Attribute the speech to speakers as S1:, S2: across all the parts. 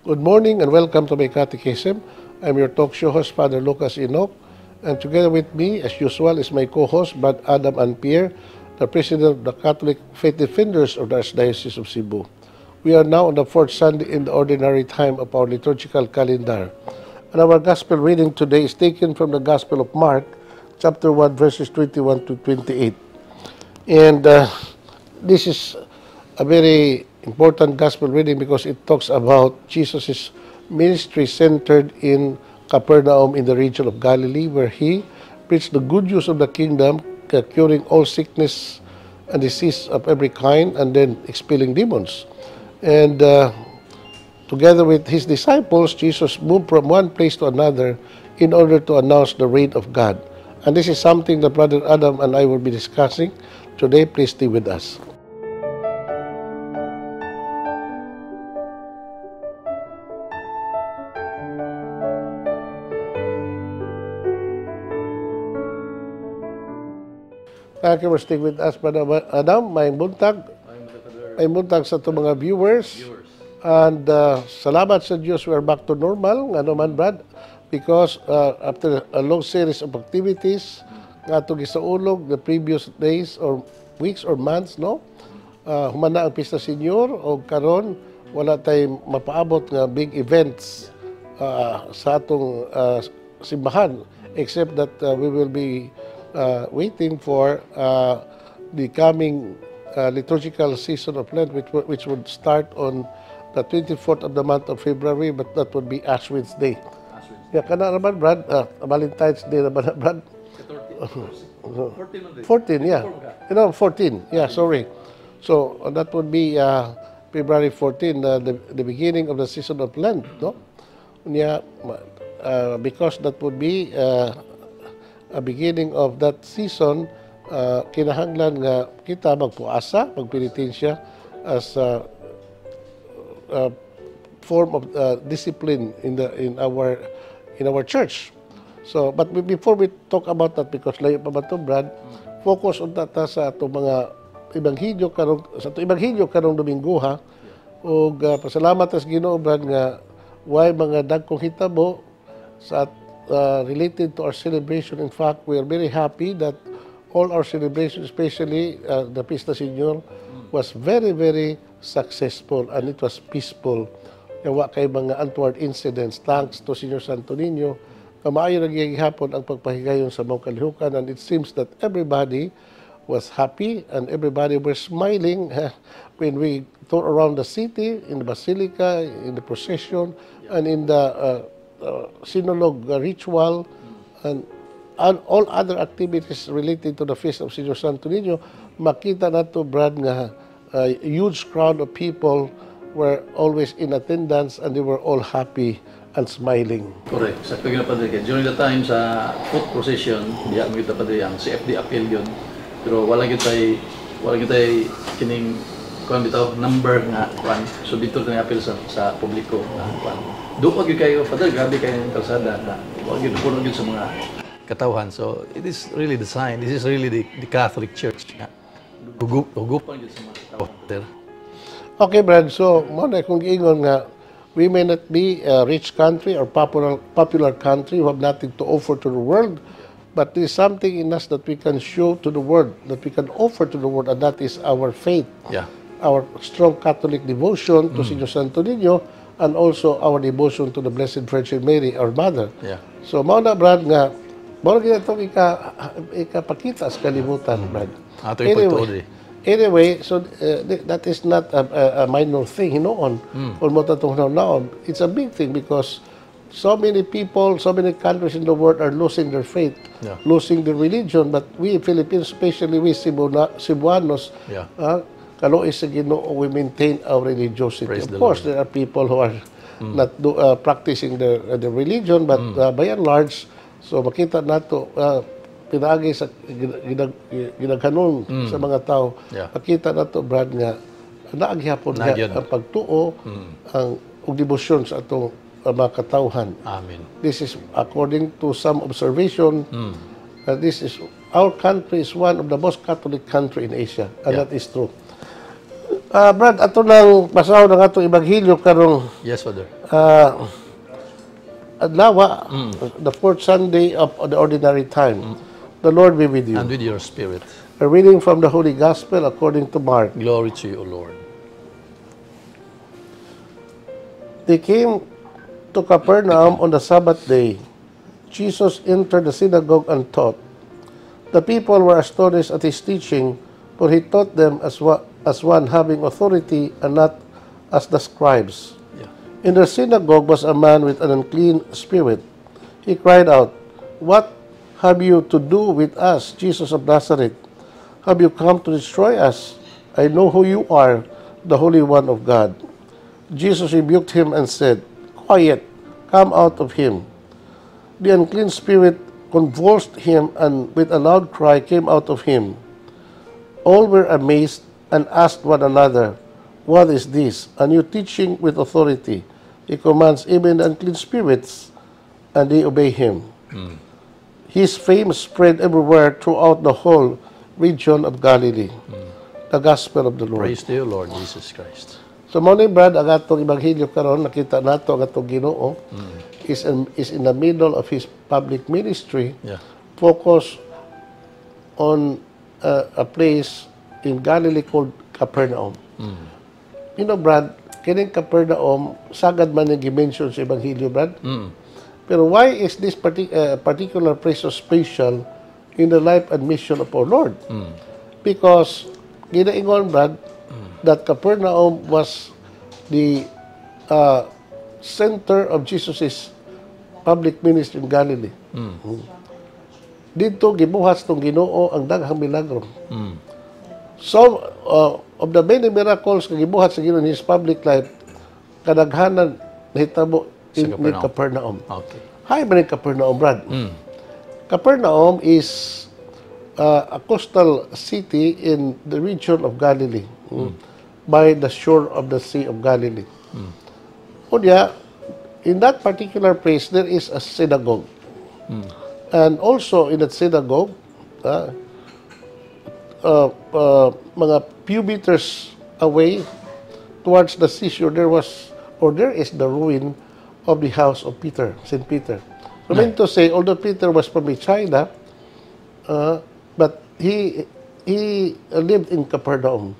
S1: Good morning and welcome to my catechism. I'm your talk show host, Father Lucas Enoch, and together with me, as usual, is my co-host, Brad Adam Anpier, the president of the Catholic Faith Defenders of the Archdiocese of Cebu. We are now on the fourth Sunday in the ordinary time of our liturgical calendar. And our gospel reading today is taken from the Gospel of Mark, chapter 1, verses 21 to 28. And this is a very important gospel reading because it talks about Jesus' ministry centered in Capernaum in the region of Galilee, where he preached the good news of the kingdom, curing all sickness and disease of every kind, and then expelling demons. And together with his disciples, Jesus moved from one place to another in order to announce the reign of God. And this is something that Brother Adam and I will be discussing today. Please stay with us. Thank you for staying with us, Brother Adam. Maayong buntag. Maayong buntag sa atong mga viewers. And salamat sa Diyos, we are back to normal. Ngano man, Brad, because after a long series of activities, nga atong gisaulog the previous days or weeks or months, no? Human na ang Pista Senior o karon wala tay mapaabot nga big events sa atong simbahan, except that we will be waiting for the coming liturgical season of Lent, which would start on the 24th of the month of February, but that would be Ash Wednesday.
S2: Ash Wednesday.
S1: Yeah, kana naman, Brad, Valentine's Day naman, Brad.
S2: 14.
S1: 14, yeah. 14, yeah, sorry. So that would be February 14, the beginning of the season of Lent, no? Yeah, because that would be a beginning of that season, kinahanglan nga kita magpuasa, magpenitensya as a form of discipline in our church. So, but before we talk about that, because layo pa ba to, Brad, focus unta ta sa atong mga ebanghelyo karong sa atong ebanghelyo karong Domingo, ha. Ug pasalamat sa Ginoo, Brad, nga way mga dagkong hitabo sa related to our celebration. In fact, we are very happy that all our celebration, especially the Pista Senior, was very, very successful and it was peaceful. Wa kay mga untoward incidents, thanks to Señor Santo Niño. Maayo na gihapon ang pagpahigayon sa mga kalihukan, and it seems that everybody was happy and everybody was smiling when we tour around the city, in the basilica, in the procession, and in the Sinulog ritual, and all other activities related to the Feast of Señor Santo Niño. Makita nato, Brad, nga a huge crowd of people were always in attendance and they were all happy and smiling.
S2: Correct. Sakto gyud, Padre. Kay during the time sa foot procession, diha mo gyud, Padre, ang CFD appeal yun. Pero wala gyud tay kining kuan bitaw number nga kuan. So dito kani appeal sa publiko nga kuan. Duol gyud kayo, Father, grabe kayo ang kalsada na wa gyud puno gyud sa mga katawhan. So it is really the sign. This is really the Catholic Church nga hugupan gyud sa mga katawhan, Father.
S1: Okay, Brad. So, mao na kung giingon nga we may not be a rich country or popular country who have nothing to offer to the world, but there is something in us that we can show to the world, that we can offer to the world, and that is our faith. Our strong Catholic devotion to Señor Santo Niño and also our devotion to the Blessed Virgin Mary, our Mother. So, mao na, Brad, nga mao na gyud itong ikapakita sa kalibutan, Brad.
S2: Ato ipagtuod eh.
S1: Anyway, so that is not a minor thing, hinuon. Kung mo tatong naon, it's a big thing because so many people, so many countries in the world are losing their faith, losing their religion. But we Filipinos, especially we Cebuanos, kaluoy sa Ginoo, we maintain our religiosity.
S2: Praise
S1: Of
S2: the
S1: course,
S2: Lord.
S1: there are people who are not practicing their religion, but by and large, so makita nato pinaagi sa ginaghanon sa mga tao. Makita nato, Brad, nga naa gihapon nga
S2: Naa gyud.
S1: ang pagtuo, ang ug debosyon sa atong mga katawhan.
S2: Amen.
S1: This is according to some observation. This is our country is one of the most Catholic country in Asia, and that is true. Brad, ato nang basahon ang atong ebanghelyo karong
S2: Yes, Father.
S1: Adlaw, the fourth Sunday of the Ordinary Time. The Lord be with you.
S2: And with your spirit.
S1: A reading from the Holy Gospel according to Mark.
S2: Glory to you, O Lord.
S1: They came to Capernaum on the Sabbath day. Jesus entered the synagogue and taught. The people were astonished at his teaching, for he taught them as one having authority and not as the scribes. In the synagogue was a man with an unclean spirit. He cried out, "What have you to do with us, Jesus of Nazareth? Have you come to destroy us? I know who you are, the Holy One of God." Jesus rebuked him and said, "Quiet, come out of him." The unclean spirit convulsed him and with a loud cry came out of him. All were amazed and asked one another, "What is this? A new teaching with authority. He commands even the unclean spirits, and they obey him." His fame spread everywhere throughout the whole region of Galilee. The Gospel of the Lord.
S2: Praise to you, Lord Jesus Christ.
S1: So mao ni, Brad, ang atong ebanghelyo karon. Nakita nato ang atong Ginoo is in the middle of his public ministry, focus on a place in Galilee called Capernaum. Brad, kining Capernaum, sagad man yung gi-mention sa ebanghelyo, Brad. Pero why is this particular place so special in the life and mission of our Lord? Because ginaingon, Brad, that Capernaum was the center of Jesus' public ministry in Galilee. Didto gibuhat tong Ginoo ang daghang milagro. So, of the many miracles nga gibuhat sa Ginoo in his public life, kadaghanan nahitabo in
S2: Sa Capernaum.
S1: Capernaum. Hain man ang Capernaum, Brad? Capernaum is a coastal city in the region of Galilee, by the shore of the Sea of Galilee. Unya, in that particular place, there is a synagogue. And also in that synagogue, mga few meters away towards the seashore, there was, or there is, the ruin of the house of Peter, St. Peter. So meant to say, although Peter was from China, but he lived in Capernaum.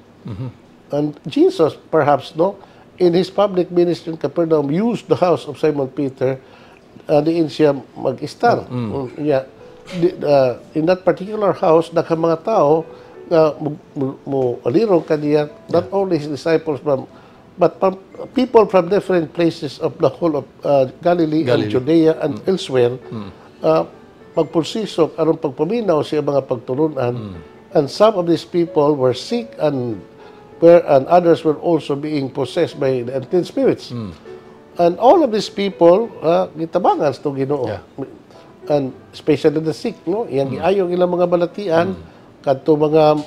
S1: And Jesus, perhaps, no, in his public ministry in Capernaum, used the house of Simon Peter, diin siya mag-istar. Yeah. In that particular house, daghang mga tao nga mo alirong kaniya, not only his disciples from, but from people from different places of the whole of Galilee, and
S2: Galilee.
S1: Judea and elsewhere, magpulsisok aron pagpaminaw sa mga pagtulunan. And some of these people were sick and others were also being possessed by the unclean spirits. And all of these people, gitabangan sa Ginoo. And especially the sick, no? Iyang giayo ang ilang mga balatian, kadto mga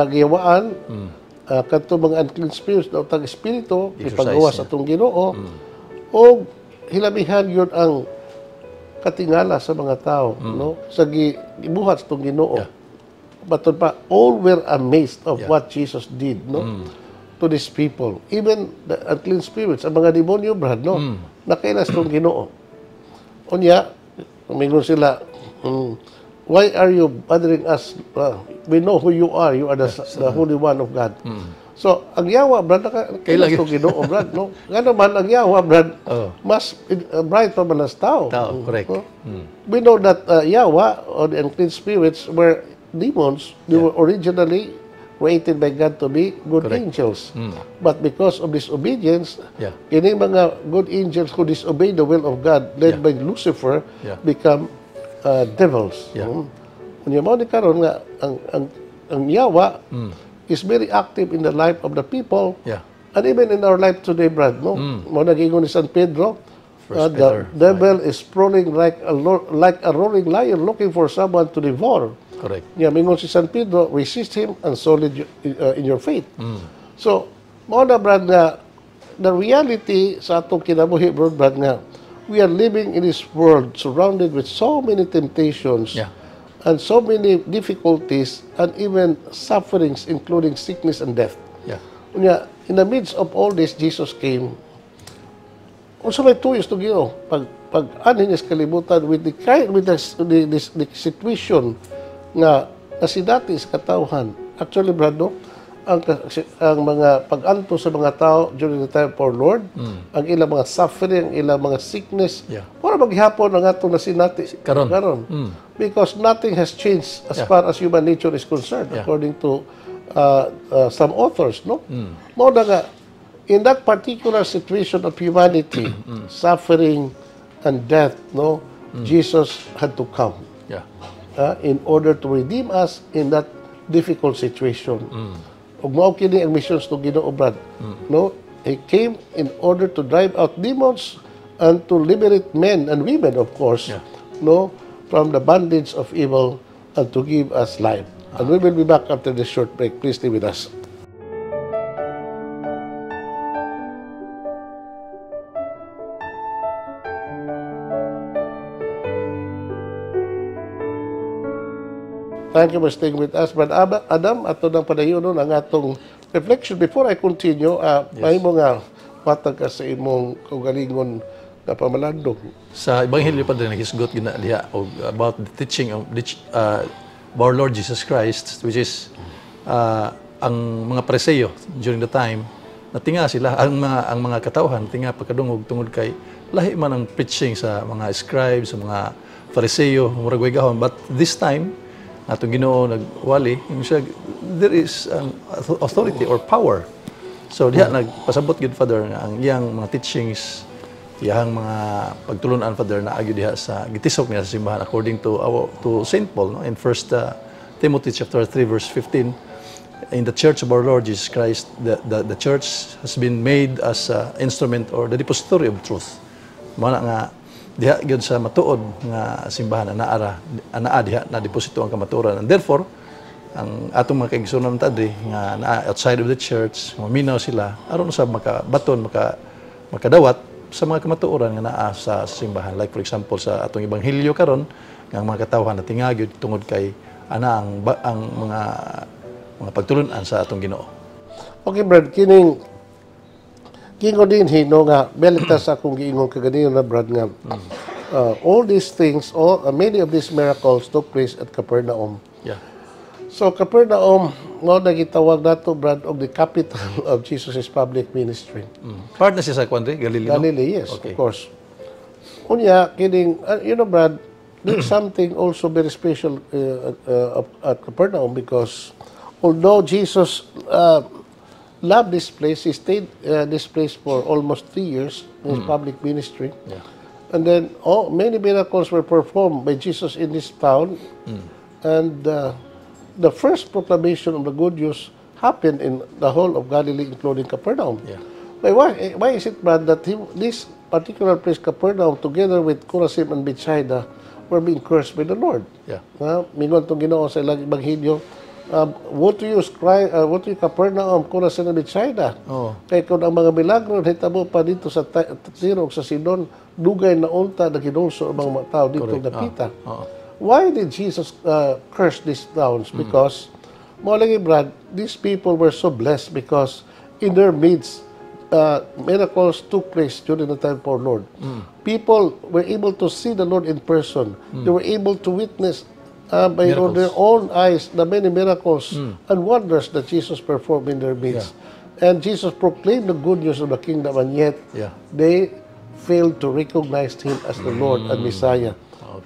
S1: giyawaan, kadto mga unclean spirits, daotang espiritu,
S2: Exorcise
S1: ipagawas
S2: niya.
S1: Atong Ginoo. O hilamihan yun ang katingala sa mga tao, no? Sa gibuhat sa atong Ginoo. But pa, all were amazed of what Jesus did, no? To these people. Even the unclean spirits, ang mga demonyo, Brad, no? Nakaila sa atong Ginoo. Unya, mingon sila, "Why are you bothering us? We know who you are. You are the Holy One of God." So, ang yawa, Brad, nakaila
S2: Kailan
S1: sa Ginoo, Brad, no? Ngano man, ang yawa, Brad, mas bright pa man as tao.
S2: Tao, correct.
S1: No? We know that yawa, or the unclean spirits, were demons. They were originally created by God to be good angels. But because of disobedience, kining mga good angels who disobey the will of God, led by Lucifer, become devils. Unya mao ni karon nga ang yawa is very active in the life of the people. And even in our life today, Brad, no? Mao nag-ingon ni San Pedro,
S2: First
S1: the
S2: Peter.
S1: Devil is prowling like a roaring lion looking for someone to devour.
S2: Correct.
S1: Yeah, mingon si San Pedro, "Resist him and solid in your faith." So, mao na, Brad, nga the reality sa atong kinabuhi, bro, Brad, nga we are living in this world surrounded with so many temptations and so many difficulties and even sufferings, including sickness and death. Unya, in the midst of all this, Jesus came. Unsa may tuyos to Ginoo pag anhin niya sa kalibutan with the kind with the situation nga nasinati sa katawhan. Actually, Brad, no, ang mga pag-anto sa mga tao during the time of our Lord, ang ilang mga suffering, ang ilang mga sickness, mura maghapon ang atong nasinati
S2: Karon.
S1: Karon. Because nothing has changed as far as human nature is concerned, according to some authors, no? Mao na nga, in that particular situation of humanity, suffering and death, no, Jesus had to come in order to redeem us in that difficult situation. Ug mao kini ang missions to Ginoo, Brad. No, he came in order to drive out demons and to liberate men and women, of course, no, from the bondage of evil and to give us life. And we will be back after this short break. Please stay with us. Thank you for staying with us. Brad Adam, ato nang padayonon ang atong reflection. Before I continue, mahimo nga matag ka sa imong kaugalingon nga pamalandong.
S2: Sa Ebanghelyo, Padre, naghisgot gina diha og about the teaching of our Lord Jesus Christ, which is ang mga Pariseo during the time natinga sila, ang mga katawhan tinga pagkadungog tungod kay lahi man ang preaching sa mga scribes, sa mga Fariseo, murag way gahom. But this time atong Ginoo nagwali yung siya, there is an authority or power. So diha nagpasabot gyud, Father, nga ang iyang mga teachings, iyang mga pagtulunan, Father, na agyo diha sa gitisok niya sa simbahan according to Saint Paul, no, in First Timothy chapter 3 verse 15: "In the church of our Lord Jesus Christ, the church has been made as a instrument or the depository of truth." Mao na nga diha gyud sa matuod nga simbahan anaara anaa diha na deposito ang kamatuoran, and therefore ang atong mga kaigsuonan tadri nga naa outside of the church, maminaw sila aron sa makabaton, makadawat sa mga kamatuoran nga naa sa simbahan, like for example sa atong ebanghelyo karon nga ang mga katawhan natinga gyud tungod kay ana ang mga pagtulun-an sa atong Ginoo.
S1: Okay, Brad, kining kingo din no nga balik ta sa akong giingon kaganina na, Brad, nga all these things, all many of these miracles took place at Capernaum. So Capernaum mao na gitawag nato, Brad, og the capital of Jesus' public ministry.
S2: Part na siya sa kwan, Galilee, no?
S1: Galilee, yes, of course. Unya, kining, Brad, there's something also very special at Capernaum because although Jesus loved this place, he stayed this place for almost 3 years in his public ministry. And then, oh, many miracles were performed by Jesus in this town. And the first proclamation of the good news happened in the whole of Galilee, including Capernaum. But why is it, Brad, that this particular place, Capernaum, together with Chorazin and Bethsaida, were being cursed by the Lord?
S2: Yeah.
S1: Mingon tong Ginoo sa ilang ebanghelyo, "Woe to you, woe to you, Capernaum, Chorazin and Bethsaida." Kay kung ang mga milagro nahitabo pa dito sa Tiro ug sa Sidon, dugay na unta naghinulsol ang mga tao dito dapita. Why did Jesus curse these towns? Because, mao lagi, Brad, these people were so blessed because in their midst, miracles took place during the time of our Lord. People were able to see the Lord in person. They were able to witness by
S2: Miracles.
S1: Their own eyes the many miracles and wonders that Jesus performed in their midst. And Jesus proclaimed the good news of the kingdom, and yet they failed to recognize him as the Lord and Messiah.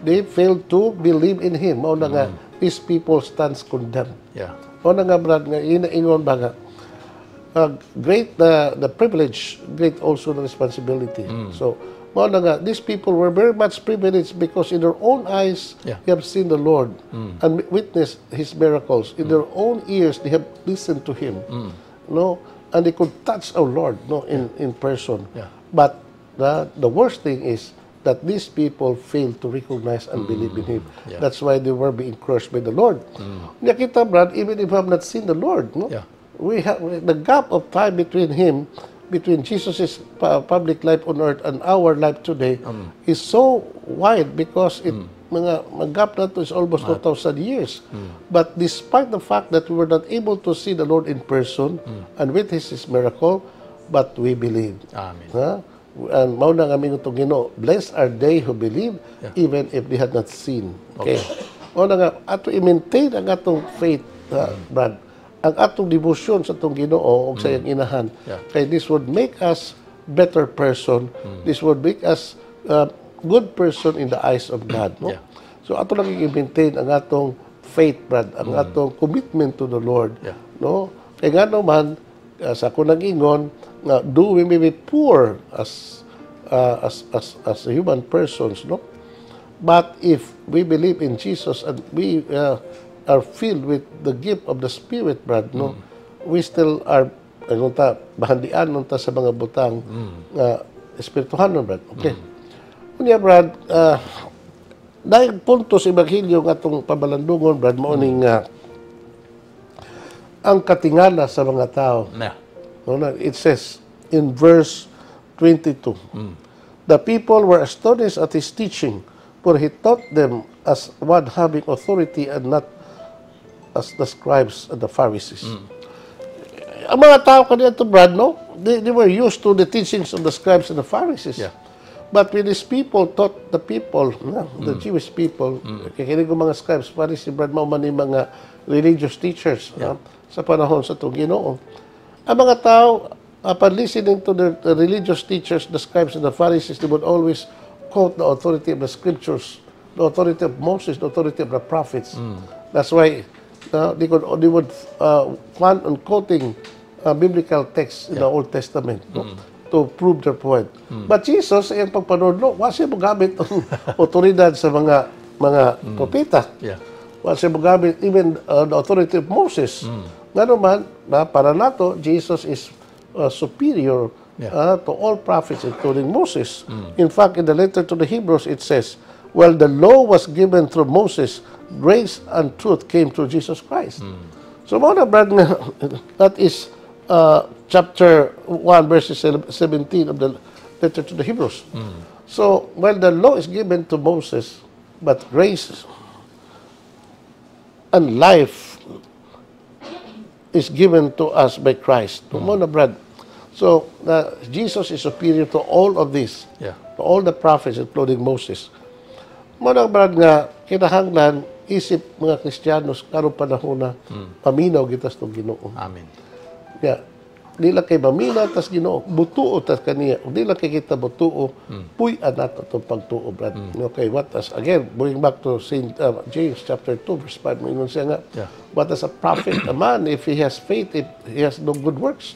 S1: They failed to believe in him. Mao na nga, these people stands condemned. Mao na nga, Brad, nga inaingon ba nga, great the privilege, great also the responsibility. So, mao na nga, these people were very much privileged because in their own eyes, they have seen the Lord and witnessed His miracles. In their own ears, they have listened to Him. No? And they could touch our Lord, no, in person. But the worst thing is that these people failed to recognize and believe in Him. That's why they were being cursed by the Lord. Nakita, Brad, even if we have not seen the Lord, no? We have the gap of time between Jesus' public life on earth and our life today is so wide because it Mga mag-gap nato is almost 2,000 years. But despite the fact that we were not able to see the Lord in person and witness His miracle, but we believe.
S2: Amen.
S1: Ha? And mao na nga miingon atong Ginoo, "Blessed are they who believe even if they had not seen." Okay. Mao na nga ato i-maintain ang atong faith, ha, Brad. Ang atong devotion sa atong Ginoo ug sa iyang inahan. Kay this would make us better person. This would make us good person in the eyes of God, no?
S2: Yeah.
S1: So ato lang i-maintain ang atong faith, Brad, ang atong commitment to the Lord. No? Kay nga naman, sa ako nag-ingon, nga do we may be poor as human persons, no? But if we believe in Jesus and we are filled with the gift of the Spirit, Brad, no? We still are ano ta, bahandian nun ta sa mga butang nga espirituhanon, Brad. Okay. Unya, Brad, dahil punto sa Ebanghelyo nga atong pabalandungon, Brad, mao ning ang katingala sa mga tao. No, na, it says in verse 22, "The people were astonished at his teaching, for he taught them as one having authority and not as the scribes and the Pharisees." Ang mga tao kaniadto, Brad, no? They were used to the teachings of the scribes and the Pharisees. But when these people taught the people, no, the Jewish people, kay kini mga scribes, Pharisees, Brad, mao man ni mga religious teachers, no, sa panahon sa atong Ginoo. Ang mga tao, upon listening to the religious teachers, the scribes and the Pharisees, they would always quote the authority of the scriptures, the authority of Moses, the authority of the prophets. That's why they would plan on quoting biblical texts in the Old Testament, no, to prove their point. But Jesus, iyang pagpanudlo, wa siya mogamit ang otoridad sa mga propeta. Wa siya mogamit even the authority of Moses. Nga naman, na para nato, Jesus is superior to all prophets, including Moses. In fact, in the letter to the Hebrews, it says, "Well, the law was given through Moses, grace and truth came through Jesus Christ." So, mao na, Brad, nga, that is chapter 1, verses 17 of the letter to the Hebrews. So, while the law is given to Moses, but grace and life is given to us by Christ. Mm. Na, Brad. So, Jesus is superior to all of this. To all the prophets, including Moses. Mao na, Brad, nga, kinahanglan, isip mga Kristiyanos, karong panahon na, paminaw kita sa Ginoo.
S2: Amen.
S1: Ya, di lang kay maminaw tas Ginoo, butuo tas kaniya. Ug di lang kay kita butuo, puy-an nato atong pagtuo, Brad. Okay, what does again, going back to Saint James chapter 2 verse 5, moingon siya nga, "What does a profit a man if he has faith, if he has no good works?"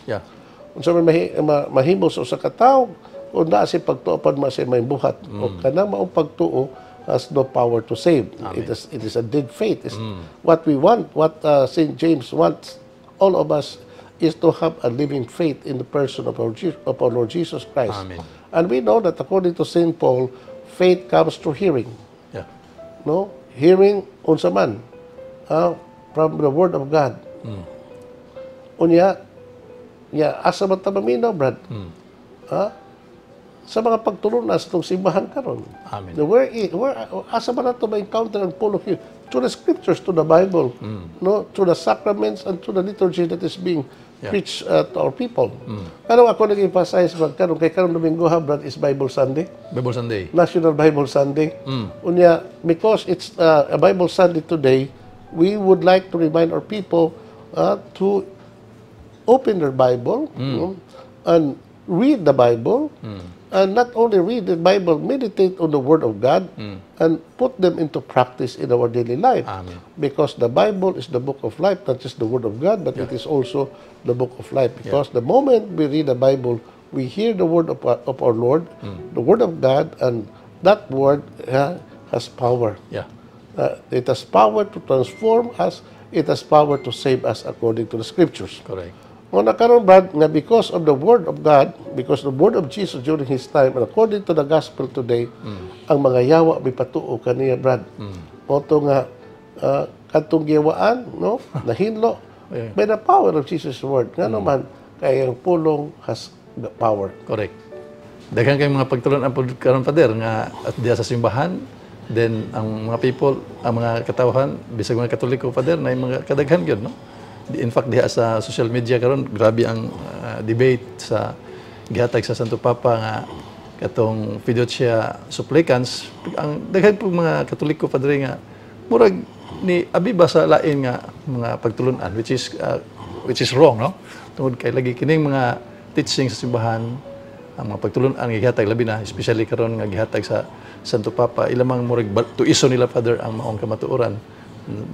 S1: Unsa may mahimo sa usa ka tawo kung naa siya pagtuo apan wa siya may buhat? O kanang maong pagtuo has no power to save. It is a dead faith. It's what we want, what Saint James wants all of us is to have a living faith in the person of our Lord Jesus Christ.
S2: Amen.
S1: And we know that according to Saint Paul, faith comes through hearing. No? Hearing unsa man? From the word of God. Unya, ya asa man ta maminaw, Brad? Ha? Sa mga pagtulunan sa atong simbahan karon.
S2: Amen.
S1: Where asa man nato ma-encounter ang pulong? Through the scriptures, to the Bible, no, through the sacraments and through the liturgy that is being preached to our people. Karon ako nag-emphasize man karon kay karon Domingo ha, Brad, is Bible Sunday.
S2: Bible Sunday.
S1: National Bible Sunday. Unya, because it's a Bible Sunday today, we would like to remind our people to open their Bible, no, and read the Bible, and not only read the Bible, meditate on the Word of God, and put them into practice in our daily life.
S2: Amen.
S1: Because the Bible is the book of life, not just the Word of God, but it is also the book of life. Because the moment we read the Bible, we hear the word of our Lord, the Word of God, and that word has power. It has power to transform us. It has power to save us according to the scriptures.
S2: Correct.
S1: Mao na karon, Brad, nga because of the word of God, because the word of Jesus during his time, and according to the gospel today, ang mga yawa mipatuo kaniya, Brad. Mao to nga kadtong giyawaan, no, nahinlo by the power of Jesus' word. Nga naman kay ang pulong has the power.
S2: Correct. Daghan kay mga pagtulunan pod karon, Father, nga at diya sa simbahan Then ang mga people, ang mga katawhan, bisag mga Katoliko, Father, na mga kadaghan gyud, no? In fact, diha sa social media karon, grabe ang debate sa gihatag sa Santo Papa nga katong fiducia supplicans. Ang daghan po mga Katoliko, Padre, nga murag ni abi ba sa lain nga mga pagtulunan, which is wrong, no? Tungod kay lagi kining mga teaching sa simbahan, ang mga pagtulunan nga gihatag, labi na especially karon nga gihatag sa Santo Papa, ilamang murag tuiso nila, Father, ang maong kamatuoran.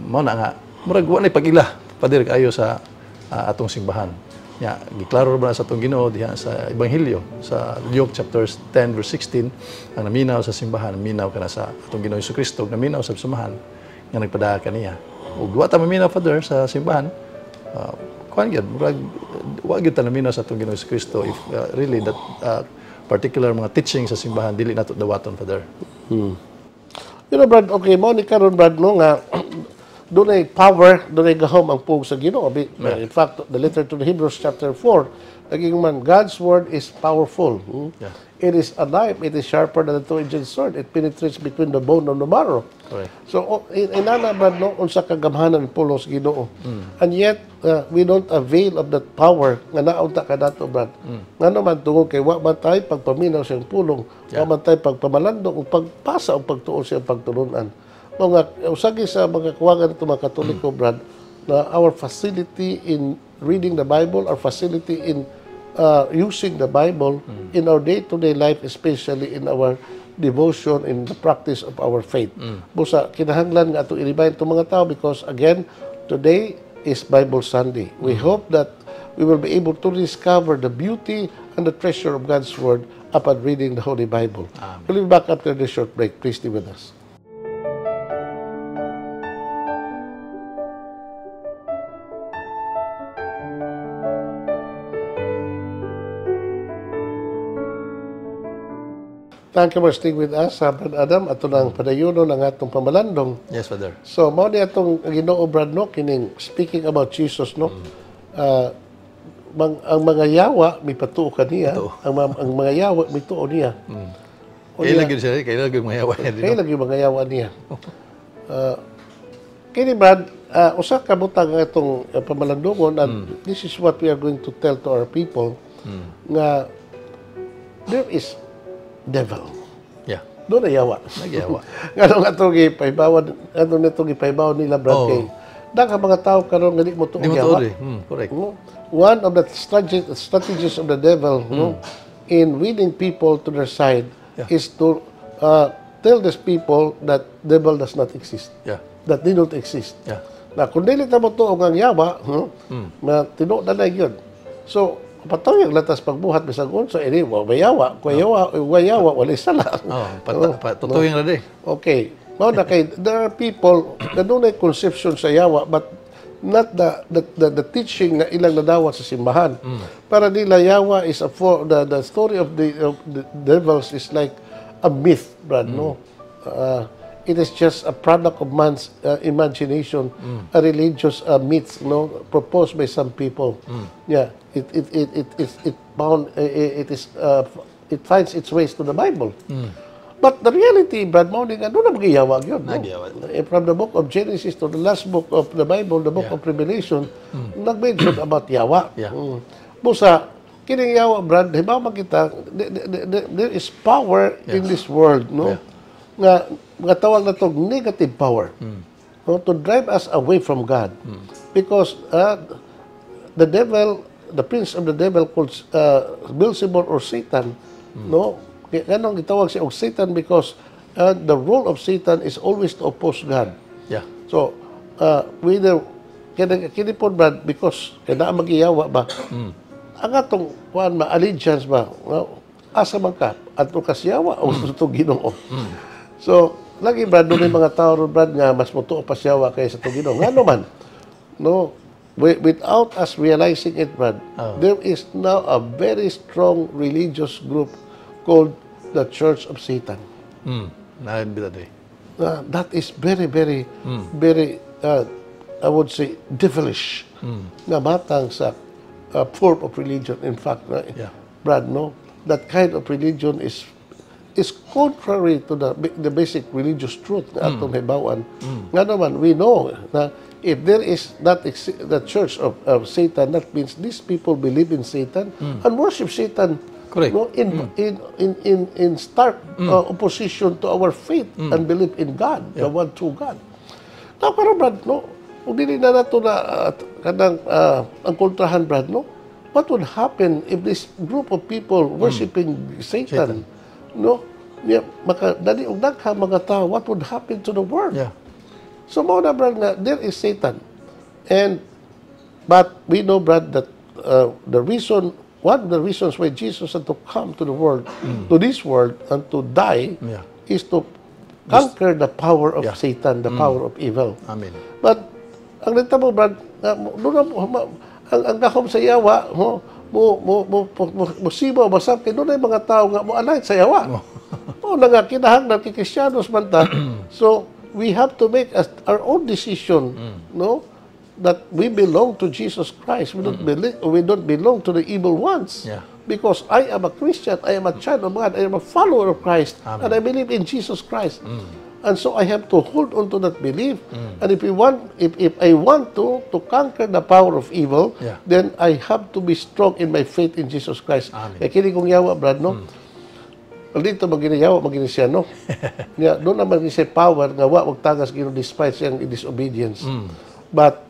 S2: Mao na nga murag wa nay pag-ila, Father, kaayo sa atong simbahan. Ya, giklaro ba sa atong Ginoo diha sa Ebanghelyo sa Luke chapter 10 verse 16, ang naminaw sa simbahan, naminaw kana sa atong Ginoo Kristo, naminaw sa simbahan nga nagpadala kaniya. Ug wa ta maminaw, Father, sa simbahan, kuan gyud, murag wa gyud ta naminaw sa atong Ginoo Kristo if really that particular mga teaching sa simbahan dili nato dawaton, Father.
S1: Brad, okay, mo ni karon, Brad, no, nga dunay power, dunay gahom ang pulong sa Ginoo. In fact, the letter to the Hebrews chapter 4, naging man, God's word is powerful. It is alive, it is sharper than a two-edged sword. It penetrates between the bone and the marrow.
S2: Correct.
S1: So, inana, Brad, no, unsa kagamhanan ang pulong sa Ginoo. And yet, we don't avail of that power nga naunta ka nato, Brad. Ngano man, tungod kay wa man tayo pagpaminaw sa iyang pulong, wa man tayo pagpamalandong o pagpasa o pagtuon sa iyang pagtulunan. Mga usagi sa mga kuwagan ito mga Katoliko, Brad, na our facility in reading the Bible, our facility in using the Bible in our day-to-day life, especially in our devotion, in the practice of our faith. Busa, kinahanglan nga ato i-remind itong mga tao because again, today is Bible Sunday. We hope that we will be able to discover the beauty and the treasure of God's Word upon reading the Holy Bible. We'll be back after this short break. Please stay with us. Thank you for staying with us, Brad Adam. Ato nang padayuno ng atong pamalandong.
S2: Yes, Father.
S1: So, mao ni atong Ginoo, Brad, no, kining speaking about Jesus, no. Ang mga yawa mipatuo kaniya, ang mga yawa mituo niya.
S2: Kaya lagi siya, kaya lagi mga yawa niya.
S1: Kaya lagi mga yawa niya. Kini, Brad, usa ka butang nga itong pamalandungon, and this is what we are going to tell to our people, nga there is devil. Dunay yawa.
S2: Nagyawa.
S1: Ngano nga itong gipahibawan, ano nitong gipahibawan nila, Brad, kay daghang mga tao karon nga di mo tuo
S2: Di mo
S1: yawa.
S2: tuod eh. Correct.
S1: No? One of the strategies of the devil, no, in winning people to their side is to tell these people that devil does not exist. That they don't exist. Na kung dili ta mo tuo ang yawa, no, na tinuod na lang yun. So, patawag latas pagbuhat bisag unsa ini wa may yawa, kung yawa, wa yawa, walay sala.
S2: Oh, totoo yung rade.
S1: Okay. Mao na kay there are people na dunay conception sa yawa but not the teaching nga ilang nadawat sa simbahan. Para nila, yawa is a for the story of the devils is like a myth, Brad, no? It is just a product of man's imagination, a religious myth, no, proposed by some people. Yeah, it bound it is it finds its ways to the Bible. But the reality, Brad, mao ni nga dunay magiyawa gyud, no?
S2: Nagyawa.
S1: From the book of Genesis to the last book of the Bible, the book of Revelation, nag-mention about yawa. Busa, kining yawa, Brad, hibaw man kita, there is power in this world, no? Nga, nga tawag na to negative power. No, to drive us away from God. Because the devil, the prince of the devil called Beelzebul or Satan, no? Kaya nganong gitawag siya og Satan? Because the role of Satan is always to oppose God. So, whether kini po, Brad, because kaya naa magiyawa ba, ang atong kuan ma allegiance ba, no? Asa man ka, adto ka sa yawa o mm. Ginoo? So, lagi, Brad, dunay mga tao ron, Brad, nga mas motuo pa sa yawa kaysa sa Ginoo. Ngano man, no, without us realizing it, Brad, there is now a very strong religious group called the Church of Satan.
S2: Naa bitaw eh.
S1: That is very, very, very, I would say, devilish nga matang sa form of religion. In fact, Brad, no, that kind of religion is is contrary to the basic religious truth nga atong hibawan. Nga naman, we know na if there is the church of Satan, that means these people believe in Satan and worship Satan.
S2: Correct.
S1: No, in stark opposition to our faith and belief in God, the one true God. Now, pero Brad, no, kung dili na nato na kanang ang kontrahan, Brad, no, what would happen if this group of people worshiping Satan, no, yeah, maka dali og daghan mga tao, what would happen to the world?
S2: Yeah.
S1: So mao na, Brad, nga there is Satan. And but we know, Brad, that the reason one of the reasons why Jesus had to come to the world, to this world, and to die is to conquer the power of Satan, the power of evil.
S2: Amen.
S1: But ang nitabo, Brad, doon na, ang gahom sa yawa, mo mo mo mo mo, mo siba masam kay doon mga tao nga mo align sa yawa. O na nga kinahanglan kay Kristiyanos man ta. So we have to make our own decision, no? That we belong to Jesus Christ. We don't belong to the evil ones. Because I am a Christian, I am a child of God, I am a follower of Christ,
S2: Amen.
S1: And I believe in Jesus Christ. And so I have to hold on to that belief. And if I want to conquer the power of evil, then I have to be strong in my faith in Jesus Christ.
S2: Amen.
S1: Kaya kini kong yawa, Brad, no? Dito maginayawa, magini siya, no? Nga, doon naman siya power nga wa magtagas Ginoo despite siyang disobedience. But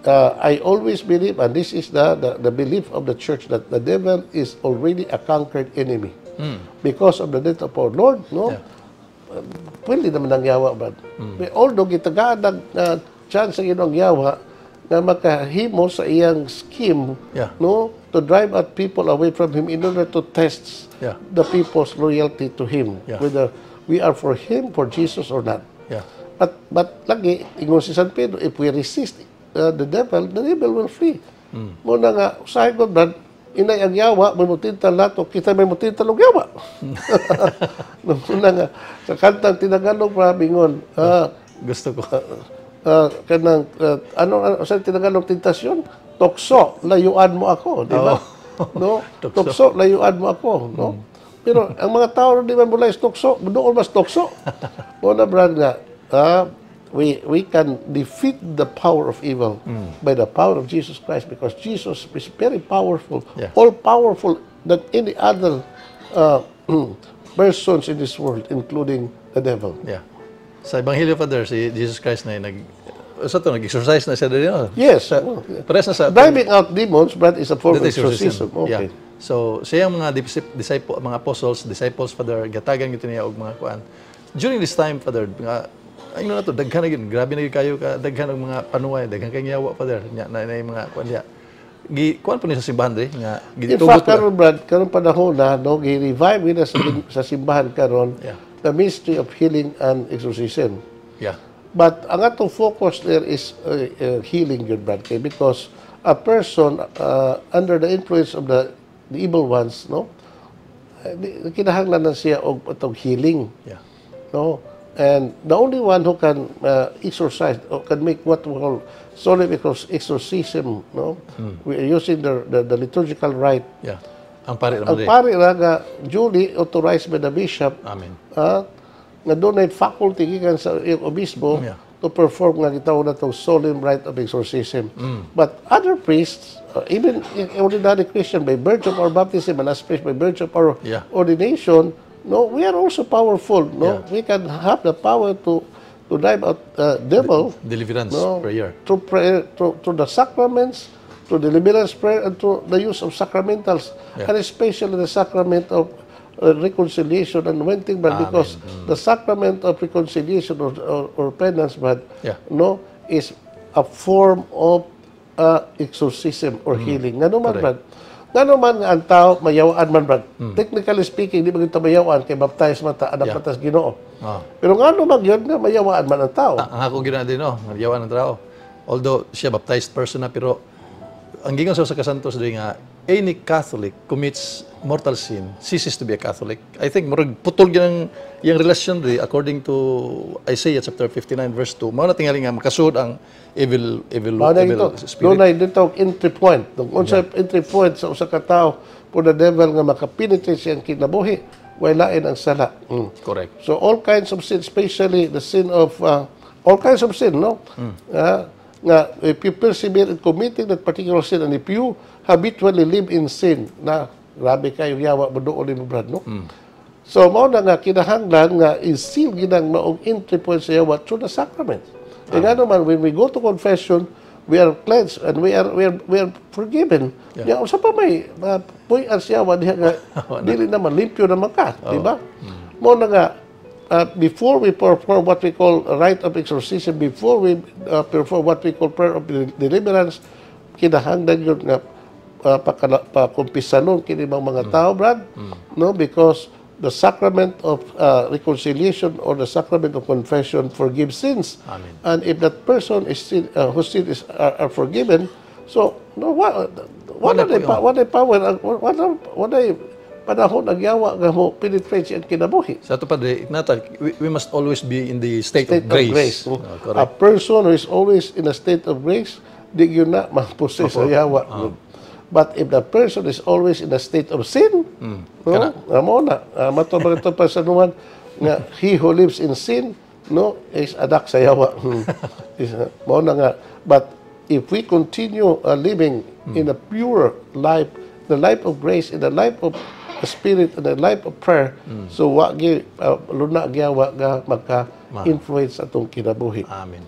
S1: I always believe, and this is the belief of the church, that the devil is already a conquered enemy. Because of the death of our Lord, no?
S2: Yeah.
S1: Pwede naman ang yawa, Brad. Although, gitagaan ng chance sa Ginoong yawa nga makahimo sa iyang scheme, no, to drive out people away from him in order to test the people's loyalty to him, whether we are for him, for Jesus or not. But lagi, ingon si San Pedro, if we resist the devil will flee. Mao na nga, usahay ko, Brad, inay ang yawa, may mutintal nato, kita may mutintal og yawa. Mao na nga, sa kantang Tinagalog, Brad, ingon,
S2: Gusto ko.
S1: Kanang, ano, sa Tinagalog tentasyon? Tukso, layuan mo ako, di ba? No?
S2: Tukso.
S1: Tukso, layuan mo ako, no? Pero ang mga tao di man mulay sa tukso, doon mas tukso. Mao na, Brad, nga, we can defeat the power of evil by the power of Jesus Christ because Jesus is very powerful, all powerful than any other persons in this world, including the devil.
S2: Yeah. Sa Ebanghelyo, Father, si Jesus Christ na nag sa to nag-exorcise na siya dili, no?
S1: Yes.
S2: Sa, parehas na sa
S1: Driving out demons, Brad, is a form of
S2: That is
S1: exorcism. Okay.
S2: Yeah. So, siyang mga disciple, mga apostles, disciples, Father, gatagan gyud niya og mga kuan. During this time, Father, nga ayun na to, daghan na gyud, grabe na gyud kayo ka daghan og mga panuway, daghan kay yawa, Father, nya na, na yung mga kuan diya. Gi kuan po ni sa simbahan diri nga
S1: In
S2: gitugot
S1: fact,
S2: po.
S1: Karon, Brad, karon panahon na, no, gi-revive na sa simbahan karon the ministry of healing and exorcism. But ang atong focus there is healing yun, Brad, kay because a person under the influence of the evil ones, no, kinahanglan na siya og atong healing. No? And the only one who can exorcise or can make what we call solemn exorcism, no? We are using the liturgical rite.
S2: Yeah. Ang pare
S1: Ang
S2: naman.
S1: Pare ra nga duly authorized by the bishop,
S2: Amen.
S1: Nga dunay faculty gikan sa iyang obispo to perform nga gitawag na tong solemn rite of exorcism. But other priests, even ordinary Christian by virtue of our baptism and as priests by virtue of our ordination, no, we are also powerful. No, we can have the power to drive out devil
S2: Deliverance
S1: no,
S2: prayer.
S1: Through prayer, through the sacraments, through deliverance prayer, and through the use of sacramentals, and especially the sacrament of reconciliation and anointing, but because the sacrament of reconciliation or penance, but no, is a form of exorcism or healing. Ngano man,
S2: Correct.
S1: Brad? Ngano man nga ang tao mayawaan man, Brad? Technically speaking, di ba kita mayawaan kay baptized man ta, anak man ta sa Ginoo. Pero ngano man yun nga mayawaan man ang tao?
S2: Ang ako gina din, no, yawan ng tao. Although siya baptized person na, pero ang gingon sa kasantos diri nga any Catholic commits mortal sin ceases to be a Catholic. I think murag putol gyud ang iyang relasyon diri according to Isaiah chapter 59 verse 2. Mao na tingali nga makasud ang evil evil
S1: Mao na
S2: evil
S1: ito.
S2: spirit.
S1: Doon ay dito entry point. Kung unsa entry point sa usa ka tawo for the devil nga makapenetrate siyang kinabuhi, Way lain ang sala.
S2: Correct.
S1: So all kinds of sin, especially the sin of all kinds of sin, no? Nga if you persevere in committing that particular sin and if you habitually live in sin, na grabe kayo yawa mo doon mo, Brad, no? So mao na nga kinahanglan nga i-seal ginang maong entry point sa yawa through the sacrament. E nga naman, when we go to confession, we are cleansed and we are forgiven. Yeah. Usa pa may puy-an siya diha nga dili naman limpyo naman ka, di ba? Mao na nga before we perform what we call a rite of exorcism, before we perform what we call prayer of deliverance, kinahanglan yun nga pakumpisanon kini mga tao, Brad, no? Because the sacrament of reconciliation or the sacrament of confession forgives sins.
S2: Amen.
S1: And if that person is sin, whose sin is are forgiven, so no what
S2: Wala
S1: wala
S2: po.
S1: Wala power, wala panahon ang yawa nga mo penetrate siyang kinabuhi.
S2: Sa ato, Padre, nata, we must always be in the state
S1: State
S2: of grace.
S1: Of grace.
S2: Oh,
S1: A
S2: correct.
S1: Person who is always in a state of grace, di yun na ma-possess sa yawa. But if the person is always in a state of sin, no, amo na, mato ba ito pa sa numan, nga he who lives in sin, no, is anak sa yawa. Mao na nga, but if we continue living in a pure life, the life of grace, in the life of the Spirit, in the life of prayer, so wa gi luna giyawa nga magka-influence atong kinabuhi.
S2: Amen.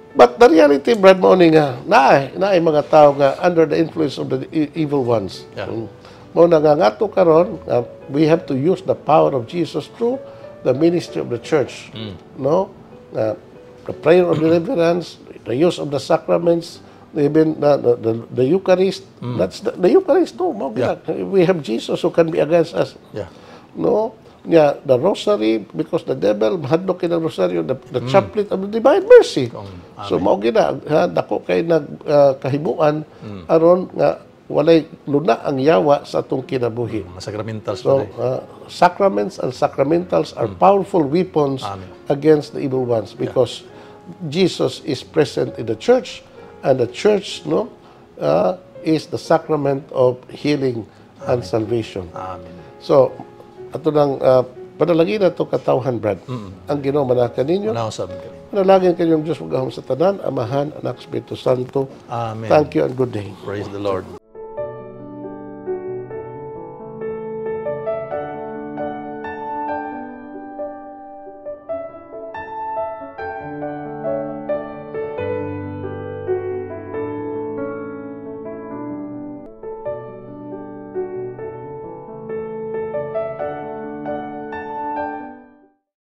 S1: But the reality, Brad, mao ni nga, naay mga tao nga under the influence of the evil ones. Mao na nga ngadto karon, we have to use the power of Jesus through the ministry of the church. No? The prayer of deliverance, the use of the sacraments, even the Eucharist. That's the Eucharist, no? Mao we have Jesus who can be against us. No? Yeah, the rosary, because the devil mahadlok kini rosaryo, the chaplet of the Divine Mercy. So mao gina ha, dako kay nag kahimuan aron nga walay luna ang yawa sa atong kinabuhi.
S2: Mga sacramentals,
S1: So
S2: Padre.
S1: Sacraments and sacramentals are powerful weapons
S2: Amen.
S1: Against the evil ones because Jesus is present in the church and the church, no, is the sacrament of healing and salvation.
S2: Amen.
S1: So, ato nang panalangin ato, katawhan, Brad. Ang Ginoo manaa kaninyo.
S2: Manaog sab kami.
S1: Manalangin kanyong Diyos magahom sa tanan, Amahan, Anak, Espiritu Santo.
S2: Amen.
S1: Thank you and good day.
S2: Praise the Lord.